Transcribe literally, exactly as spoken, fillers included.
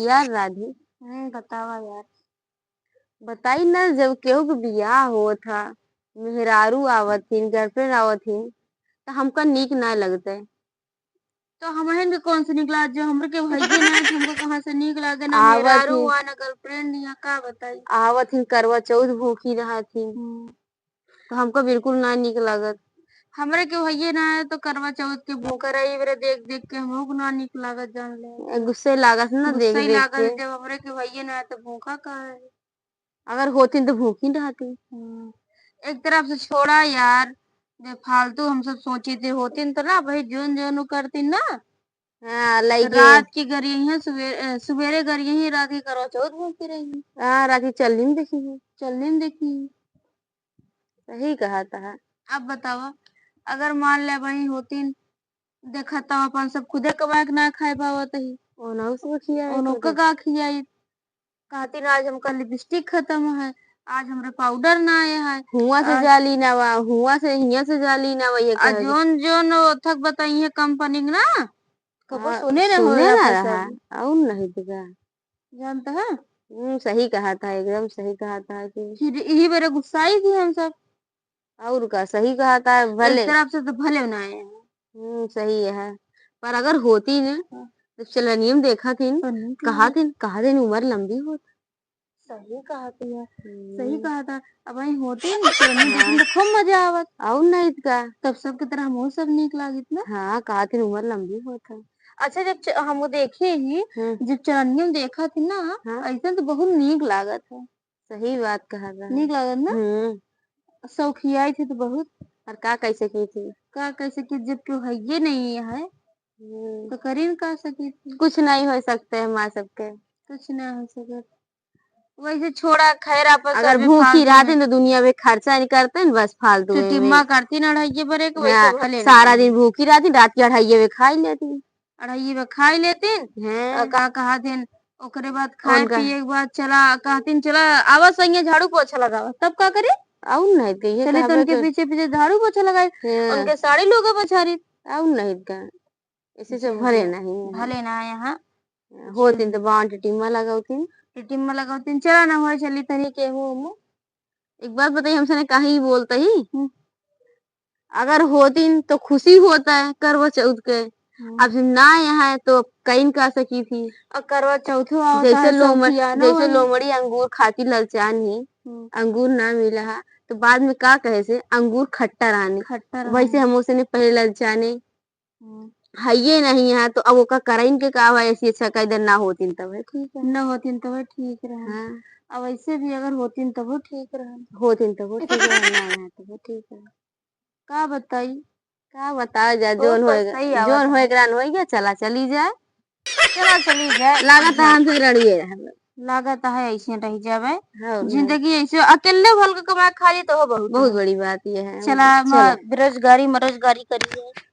यार राधे। हम्म, बतावा यार। बताई ना, जब केहू के बियाह होत ह, मेहरारू आवत हिन, girlfriend आवत हिन, त हमका नीक ना लगते। तो हमहन के कौन से नीक लागत, जो हमरे के भइये ना है, तो हमको कहाँ से नीक लागे? ना आवत मेहरारू ही। हुआ, ना girlfriend, या का बताई? आवत हिन, करवा चौथ भूखी रहत हिन। हम्म। तो हमको बिल्कुल ना नीक लागत। हमरे के भइये ना है, तो करवा चौथ के भूखा रही, बेरे देख देख के हमहू को ना नीक लागत, जान ले। ए, गुस्से लागत ना, देख गुस्से देख लागत, के। जब हमरे के भइये ना है, तो भूखा का है? अगर होतिन तो भूखी रहती। हम्म। एक तरफ से छोड़ा यार, बेफालतू हम सब सोची थी, होतिन तो ना भाई, जोन जोन उ करती ना। हाँ, लइके। रात की गरियही, सुबे-, अ, सुबेरे गरियही, रात की करवा चौथ भूखी रही। हाँ, रात की चलनी में देखी है। चलनी में देखी। सही कहा था। अब बतावा, अगर मान ले भाई होतिन, देखा तो अपन सब खुदे कमा के ना खाए पावत ही। ओनहु से खियाई ओनहु तो का दे। का खियाई? कहतिन, "आज हमका lipstick खतम है, आज हमरे powder ना आए है।" हुआँ से आज जाली ना वा, हुआँ से, हियाँ से जाली ना वा, ये आ कह दे। जोन, जोन ओथक बताई है company के ना, कबो हाँ, सुने न सुने होए ना आपन रहा, सब। और नहीं तो का। जानता है? हम्म, सही कहा था, एकदम सही कहा था कि फिर यही बेरे गुस्साई थी हम सब। और का, सही कहा था, भले। एक तरफ से तो भले ना आए हैं। हम्म, सही है। पर अगर होती न, हाँ। तो चलनियम देखा थी न, तो नीक कहा लागत। थी न, कहा थी न, उम्र लंबी होत। सही कहा थी यार, हम्म। सही कहा था। अब वहीं होती न, चलनियम देखी हाँ। तो खूब मजा आवत। और नहीं तो का। तब सबके तरह हमहू सब नीक लागित ना। हाँ, कहा थी न, उम्र लंबी होत है। अच्छा, जब च-, हम वो देखे ही, हम्म। जब चलनियम देखा थी ना, हाँ। ऐसे तो बहुत नीक लागत है। सही बात कहा था। नीक लागत ना? हम्म। शौकियाई थी तो बहुत। और का कह सकी थी? का कह सकी, जब केहू हइये नहीं है, हम्म। तो करी न का सकी थी? कुछ नहीं हो सकते हमार सबके। कुछ ना हो सकत। वैसे छोड़ा, खैर, आपस अगर में भूखी फालतू रहती में न तो दुनिया में खर्चा नहीं करते न, बस फालतू में। टिटिम्मा करती न अढ़ाइये बरे के, वैसे हाँ, भले ना सारा रही। दिन भूखी रहती, रात के अढ़ाइये में खाई लेती। अढ़ाइये में खाई लेतिन, हैं? और का कहा दिन, ओकरे बाद खाए उनका पिए के बाद चला, कहतिन, "चला, आवा सैया, झाड़ू पोछा लगावा।" तब का करे? और नहीं तो ये चली तो कहबे उनके तो पीछे पीछे झाड़ू पोछा लगाई, हैं। उनके साड़ी लुगा पछारी। और नहीं का, ऐसे से भले नहीं है। भले ना यहाँ। होतिन तो बाँट टिटिम्मा लगावतिन। टिटिम्मा लगावतिन, चला ना होए, चली तनी केहू ओमू। एक बात बताई, हमसे ने कहीं बोलता ही। हम्म। अगर होतिन तो खुशी होता है करवा चौथ के। हम्म। अब जब ना यहाँ है तो कहीं का सकी थी। और करवा चौथो आवत जैसे है, लोमड़-, शौकिया ना जैसे होई। लोमड़ी अंगूर खाती ललचान ही, हम्म। अंगूर ना मिला है, तो बाद में का कहे से, "अंगूर खट्टा रहने।" खट्टा रहने। वैसे हम उसे ने पहले ललचाने। हम्म। हइये नहीं है, तो अब ओका करइन के का हुआ, ऐसी अच्छा का इधर ना होतिन तब है ठीक है। ना होतिन तब है ठीक रहे। हाँ। अब ऐसे भी अगर होतिन तब वो ठीक रहे। होतिन तब वो ठीक रहे, ना यहाँ तब वो ठीक रहे। का बताई? का बताओ जा, और जोन तो होए, सही आवत जोन है। होए ग्रान होए गया, चला चली जाए। चला चली जाए। लागत है हमसे रड़िए रहे। लागत है ऐसे रह जावे। हाँ, जिंदगी ऐसे अकेले भल के कमाए खा ली तो हो बहुत बहुत है। बड़ी बात ये है। चला, चला। म-, बेरोजगारी, मरोजगारी करिए।